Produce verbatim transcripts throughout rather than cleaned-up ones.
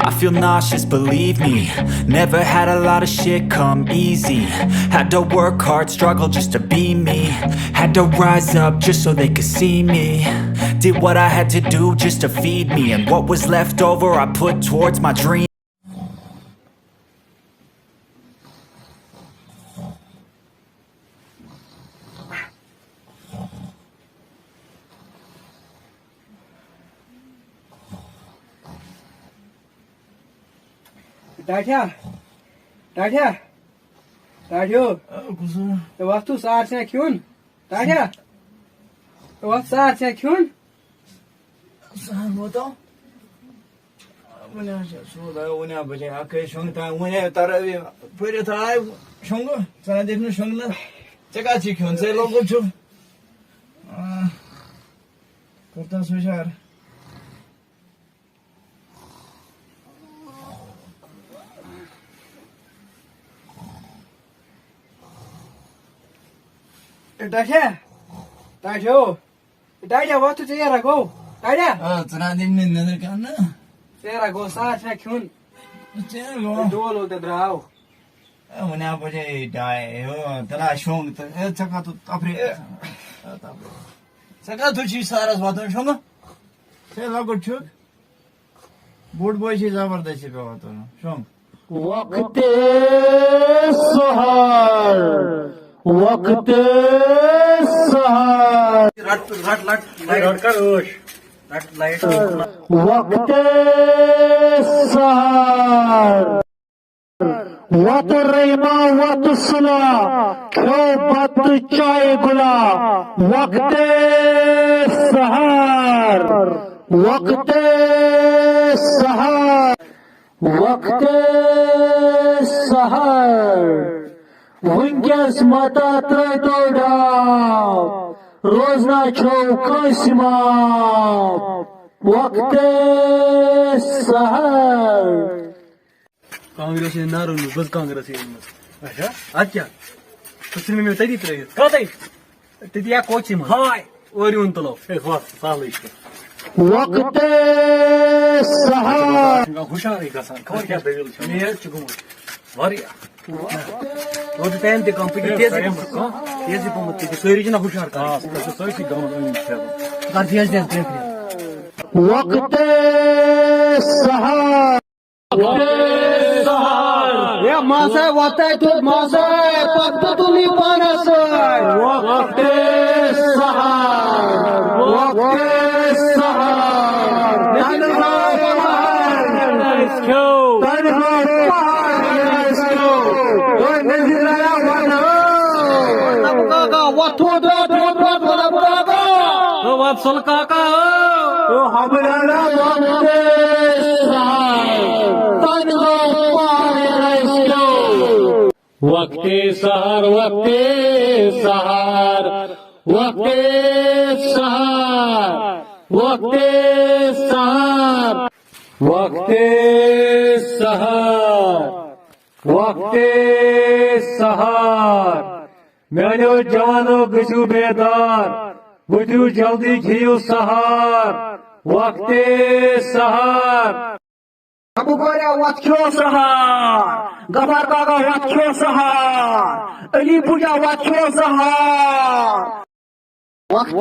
I feel nauseous, believe me. Never had a lot of shit come easy. Had to work hard, struggle just to be me. Had to rise up just so they could see me. Did what I had to do just to feed me. And what was left over, I put towards my dream. ٹاٹھیا، ٹاٹھیا، ٹاٹھیو، آ، کُس ہا؟ ژےٚ وۄتھُو سار چھا کھیوٚن؟ ٹاٹھیا، ژےٚ وۄتھ سار چھا کھیوٚن؟ سار ووتو؟ وۄنۍ حظ چھِ سوز آیو، وۄنۍ ہا بَجے اَکٲے شۄنٛگہٕ تام، وۄنۍ ہے تَرٲوی پٔرِتھ آے شۄنٛگہٕ، ژٕ نہ دِکھ نہٕ شۄنٛگنہٕ۔ ژےٚ کَتھ چھِ کھیوٚن؟ ژےٚ لوگُت چھُ۔ آ، کوٚرتَس ہُشار۔ ٹاٹھیا، ٹاٹھیو، ٹاٹھیا، وۄتھ تہٕ ژیر ہا گوٚو۔ ٹاٹھیا۔ آ، ژٕ نہ دِکھ مےٚ نیٚنٛدٕر کَرنہٕ۔ ژیر ہا گوٚو، ساعت چھا کھیوٚن؟ ژیر گوٚو۔ ڈول اوترٕ درٛاو۔ اے، وۄنۍ ہا بجے ڈاے، ہو، تیٚلہِ ہا شۄنٛگ تہٕ، اے، ژےٚ کَتھ تفریٖح گژھان؟ اے، تفریٖح۔ ژےٚ کَتھ چھُے سارَس واتُن شۄنٛگہٕ؟ ژےٚ لۄکُٹ چھُکھ، بوٚڑ بوے چھُے زبردستی پٮ۪وان تُلُن، شۄنٛگ۔ وقت سحر، وقت سحر۔ رٹ، رٹ، لٹ، لٹ۔ رٹ کر ٲش۔ رٹ لایٹ۔ وقت سحر۔ وت رحمہ وت صلح، کھیو بت چائے گلا۔ وقت سحر، وقت سحر، وقت سحر۔ ونکس متا ترٲیتو ڈاو، روزنا چھو کٲنٛسہِ معاف۔ وقت سحر۔ کانگریس یہِ نارن منٛز، بٔز کانگریس یہِ أنمٕژ۔ اچھا۔ ادٕ کیٛاہ؟ ژٕ ژھٕنمٕے مےٚ تٔتی ترٲیِتھ۔ کتے؟ تٔتی یا کوچی منٛز۔ ہاے۔ اورٕ یِوُن تُلو۔ ہے، وَتھ، سہلٕے چھُ۔ وقت سحر۔ چھُنہٕ ہُشارٕے گژھان، خبر کیٛاہ دٔلیٖل چھےٚ۔ میچ چھُ گوٚمُت۔ واریاہ۔ وۄنۍ چھُ ٹایم تہِ کم، پٔکِو ہے، تیزٕے ٹایم پہمتھ، چھُ کم۔ تیزٕے پہمتھ، تیزٕے، سٲری چھِنہ ہُشار کران۔ آ، سُہ چھُ سٲرسٕے گامَس أنٛدۍ أنٛدۍ پھیرُن۔ کر تیز تیز، تیز تیز۔ وقت سحر۔ ہے ماسے وتے تھوٚد ماسے، پتہٕ تُل یہِ پانس سۭتۍ۔ وقت سحر، وقت سحر۔ تنہا پہاڑ أسۍ کھیو۔ تنہا پہاڑ أسۍ کھیو۔ وۄنۍ نظر آیا وَنہٕ۔ مطلب کاکا، وۄتھ تھوٚد، وۄتھ تھوٚد، وۄتھ، مطلب کاکا۔ وۄتھ سُل کاکا۔ تو ہمراہ وقت سحر، تنہا پہاڑ أسۍ کھیو۔ وقت سحر، وقت سحر، وقت سحر، وقت سحر، وقت سحر، وقت سحر۔ میانیو جوانو، گژھِو بیدار، ؤتھِو جلدی، کھیٚیِو سحر، وقت سحر۔ ابو گوریا وتھ کھیو سہار، غفار کاکا وتھ کھیو سہار، علی پوجا وتھ کھیو سہار۔ وقت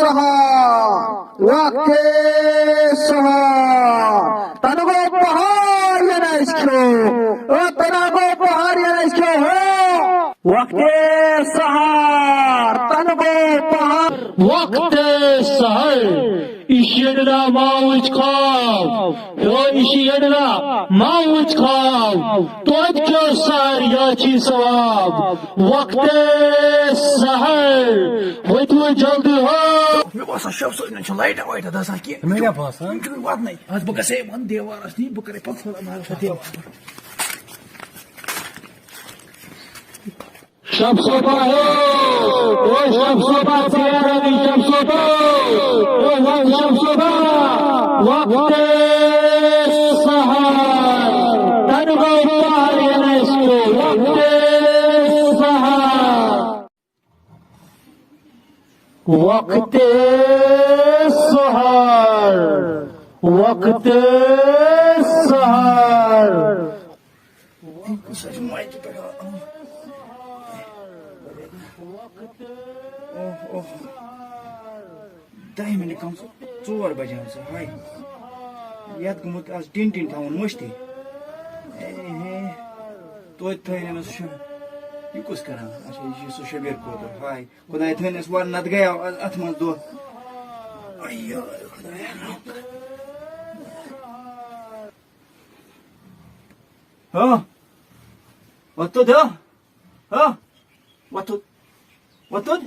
سہار، وقت سہار۔ تنہا گو پہاڑ ین اس کھیو، او تنہا گو پہاڑ ین اس کھیو ہو۔ وقت سہار، تنہا گو پہاڑ۔ وقت سہار۔ یہِ چھِ یڈرا ماوٕچ خواب، ہیو، یہِ چھِ یڈرا ماوٕچ خواب۔ توتہِ کیو سار یا چھی ثواب۔ وقت سحر، وتھو جلدی ہو۔ مےٚ باسان شب صٲبنٮ۪ن چھِ لایٹا وایٹا دَزان کینٛہہ۔ مےٚ کیٛاہ باسان؟ یِم چھِنہٕ واتنَے۔ آز بہٕ گژھٕ ہے وَن دیوارَس نِش، بہٕ کَرٕ ہے پَتہٕ تھوڑا مَحلَس سۭتۍ دیوار۔ شب صوبہ ہو، او شب صوبہ، ژیر رنی شب صوبہ، او وقت شب صوبہ، وقت سحر، تنہا پہاڑ ین اس کھیو، وقت سحر۔ وقت سحر، وقت سۄ چھِ مایکہِ پٮ۪ٹھ آ-، اوہ، اوہ۔ دَہہِ مِنٹہِ کَم، ژور بَجے سُہ، ہاے۔ یَتھ گوٚمُت آز ٹِن ٹِن تھاوُن مٔشتٕے۔ اے ہے، توتہِ تھٲینَس شُر۔ یہِ کُس کَران؟ اچھا، یہِ چھُ سُہ شبیٖر کوتُر، ہاے۔ خۄداے تھٲینَس وَر، نَتہٕ گٔیاو اَتھ منٛز دۄہ۔ اَیو، خۄدایا رحم کر۔ ہا؟ وۄتھ توٚت، ہا؟ ہا؟ وۄتھ توٚت۔ وۄتھ توٚت۔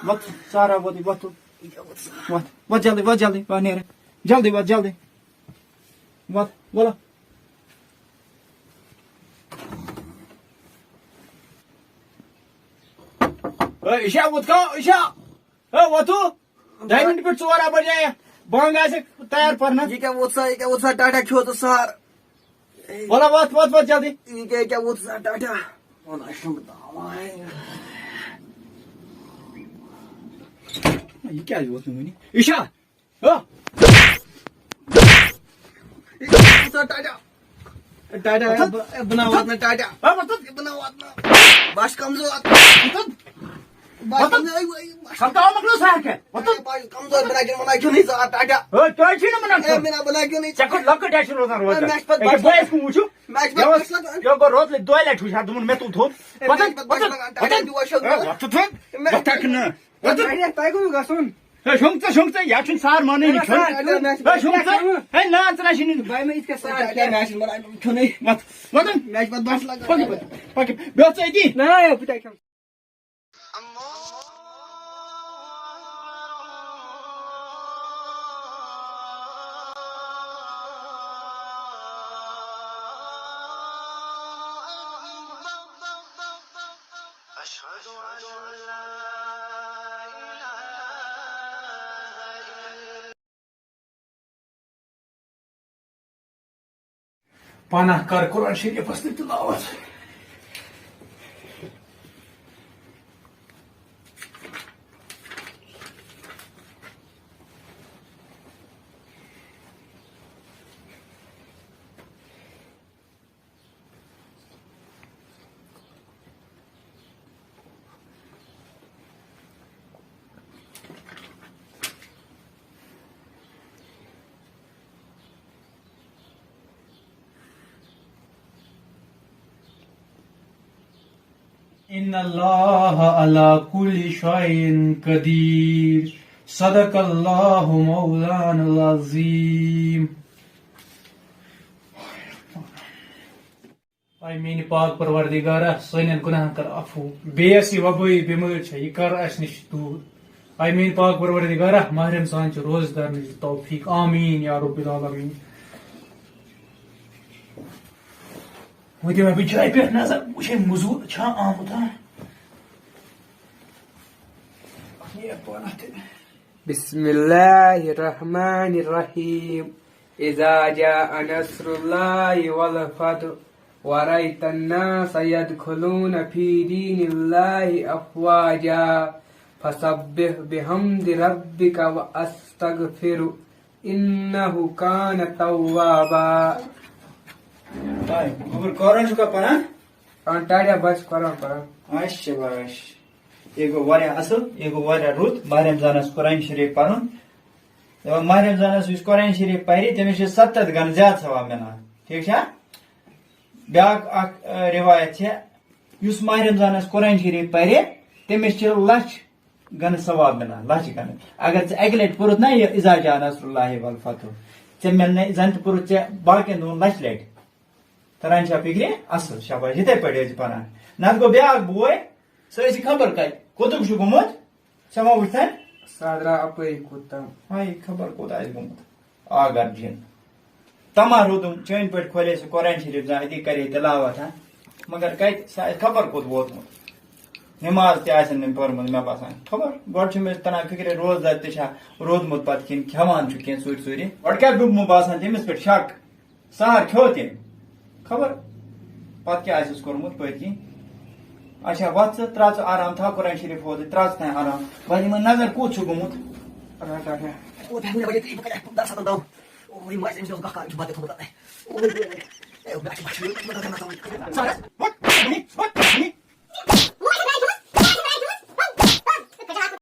وۄتھ، سارا وۄتھ، وۄتھ توٚت۔ وۄتھ، وۄتھ جلدی، وۄتھ جلدی، وۄتھ نیر۔ جلدی وۄتھ، جلدی۔ وۄتھ، وَلہٕ۔ اے، عشاء ووت کا؟ عشاء۔ اے، وۄتھو۔ دَہہِ مِنٹہِ پٮ۪ٹھ ژور آ بجے۔ بانگ آسہِ تیار پرنس۔ یہِ کیٛاہ ووت سا، یہِ کیٛاہ ووت سا، ٹاٹا کھیوٚو ژٕ سار۔ وَلہٕ وۄتھ، وۄتھ، وۄتھ جلدی۔ یہِ کیٛاہ، یہِ کیٛاہ ووت سا، ٹاٹا؟ وَلہٕ، اَسہِ چھُنہٕ تاوان۔ یہِ کیٛازِ ووت نہٕ وُنہِ؟ عشاء۔ ہا؟ یہِ کیٛاہ ووت سا، ٹاٹا؟ ٹاٹا، وۄتھ۔ بہٕ، بہٕ نہ واتنہٕ ٹاٹا۔ ہا، وۄتھ۔ یہِ بہٕ نہ واتنہٕ۔ بس کمزور۔ وۄتھ۔ بس وۄتھ۔ کمزور۔ ہفتہٕ آو مۄکلیو سہر کھٮ۪تھ۔ وۄتھ۔ بس کمزور، بہٕ نہ کیٛاہ وَنان کیٛاہ نہٕ زٕ ہَتھ ٹاٹا۔ ہے، تۄہہِ چھُے نہٕ وَنان ہے، کھیوٚن۔ مےٚ نہ بہٕ نہ کیٛاہ نہٕ۔ ژےٚ کھۄتہٕ لۄکٕٹ آسہِ روزان ہے، روزان۔ مےٚ چھِ پَتہٕ أکیٛاہ بس بہٕ آسہِ کُن وٕچھُو۔ مےٚ چھِ پَتہٕ یَوٕ بس لَگان۔ یَوٕ گوٚو روتلہِ دۄیہِ لَٹہِ وٕچھ ہا، دوٚپُن مےٚ تُل تھوٚد۔ ہے، مےٚ وۄتھ۔ چھِ پَتہٕ بس وۄتھ۔ لَگان ٹاٹا وۄتھ۔ دِوان شۄنٛگ۔ ہے، وۄتھ تہٕ تھوٚد۔ مےٚ وۄتھ تھَکھ نہٕ۔ وۄتھ۔ ہے، تۄہہِ کوٚت گژھُن؟ ہے، شۄنٛگ ژٕ، شۄنٛگ ژٕ، یا چھُنہٕ سار مانٲنی ہے، کھیوٚن۔ سار، ہے، شۄنٛگ ژٕ۔ ہے، نا، ژٕ نہ چھُنہٕ۔ بہٕ مہ یِتھ کَنۍ سار کھٮ۪مہٕ۔ مےٚ آسہِ مَران کھیوٚنُے۔ وَتھ، وَتھ۔ مےٚ چھِ پَتہٕ بَس لَگان۔ پَکھ، پَکھ، پَکھ۔ بیٚہہ ژٕ أتی۔ نہ، ہے، بہٕ تہِ کھٮ۪مہٕ۔ أشهد أن لا إله إلا پناہ کر قرآن شریفس تہِ تلاوت۔ إن الله على كل شيء قدير. صدق الله مولانا العظيم. اے میٛانہِ پاک پروردگارا، سانٮ۪ن گۄناہن کر عفو۔ بیٚیہِ یۄس یہِ وبٲیی بٮ۪مٲرۍ چھےٚ، یہِ کر اَسہِ نِش دوٗر۔ اے میٛانہِ پاک پروردگارا، ماہ رمضان چہِ روزٕ دارنٕچ دِ توفیق۔ آمین یا رب العالمین۔ وۄنۍ دِمے بہٕ جایہِ پٮ۪ٹھ نظر، وٕچھے مٔزوٗر چھا آمُت، ہا؟ یہِ پانہٕ تہِ۔ بسم الله الرحمن الرحيم. إذا جاء نصر الله والفتح ورأيت الناس يدخلون في دين الله أفواجا فسبح بحمد ربك واستغفره إنه كان توابا. ہاے، گوٚبُر، قرآن چھُکھا پران؟ آ، ٹاٹا بس قرآن پران۔ اچھا، بس۔ یہِ گوٚو واریاہ اصل، یہِ گوٚو واریاہ رُت، ماہ رمضانس قرآن شریف پرُن۔ دپان، ماہ رمضانس یُس قرآن شریف پرِ، تٔمِس چھِ ستتھ گنہٕ زیادٕ ثواب مِلان۔ ٹھیٖک چھا؟ بیٛاکھ اکھ، آ، روایت چھےٚ، یُس ماہ رمضانس قرآن شریف پرِ، تٔمِس چھِ لچھ گنہٕ ثواب مِلان، لچھ گنہٕ۔ اگر ژٕ اکہِ لٹہِ پوٚرُتھ نا یہِ اذا جاء نصر الله والفتح، ژےٚ مِلنَے زن تہِ پوٚرُتھ ژےٚ باقین دۄہن لچھ لٹہِ۔ تران چھا فکرِ؟ اصل، شاباش، یِتھے پٲٹھۍ ٲسۍ زِ پران۔ نتہٕ گوٚو بیٛاکھ بوے، سُہ ٲسۍ خبر کتہِ، کوٚتُک چھُ گوٚمُت، ژےٚ ما وُچھتھ؟ سُہ درٛاو اپٲری کوٚت تام۔ ہاے، خبر کوٚت آسہِ گوٚمُت۔ آ، گرجین۔ تما روٗدُم، چٲنۍ پٲٹھۍ کھولے سُہ قرآن شریف زانٛہہ، أتی کرے تلاوت، ہا؟ مگر کتہِ؟ سُہ آسہِ خبر کوٚت ووتمُت۔ نماز تہِ آسن نہٕ پٔرمٕژ، مےٚ باسان۔ خبر، گۄڈٕ چھُ مےٚ تران فِکرِ، روزدر تہِ چھا روٗدمُت پتہٕ کِنہٕ کھٮ۪وان چھُ کینٛہہ ژوٗرِ ژوٗرِ۔ گۄڈٕ کیٛاہ گوٚو مےٚ باسان تٔمِس پٮ۪ٹھ شک؟ سہر کھیوٚو تٔمۍ۔ خبر، پتہٕ کیٛاہ آسٮ۪س کوٚرمُت پٔتۍ کِنۍ۔ اچھا، وۄتھ ژٕ، ترٛاو ژٕ آرام، تھاو قرآن شریف ہوٚتُے، ترٛاو ژٕ تام آرام۔ وۄنۍ یِمن نظر کوٚت چھُ گوٚمُت۔ رٹھ، رٹھ، رٹھ۔ او، بیٚہہ وُنہِ بجے ترٛےٚ، بہٕ کَرٕ دَہ سَتَن دۄہ۔ اوے ماجہِ، أمِس مےٚ اوس گژھان، أمِس چھُ بَتہٕ تھوٚمُت اَتہِ۔ اوے، اوے، اوے۔ اے، مےٚ چھُ بَچھُن، مےٚ گژھان نَژُن۔ سارس۔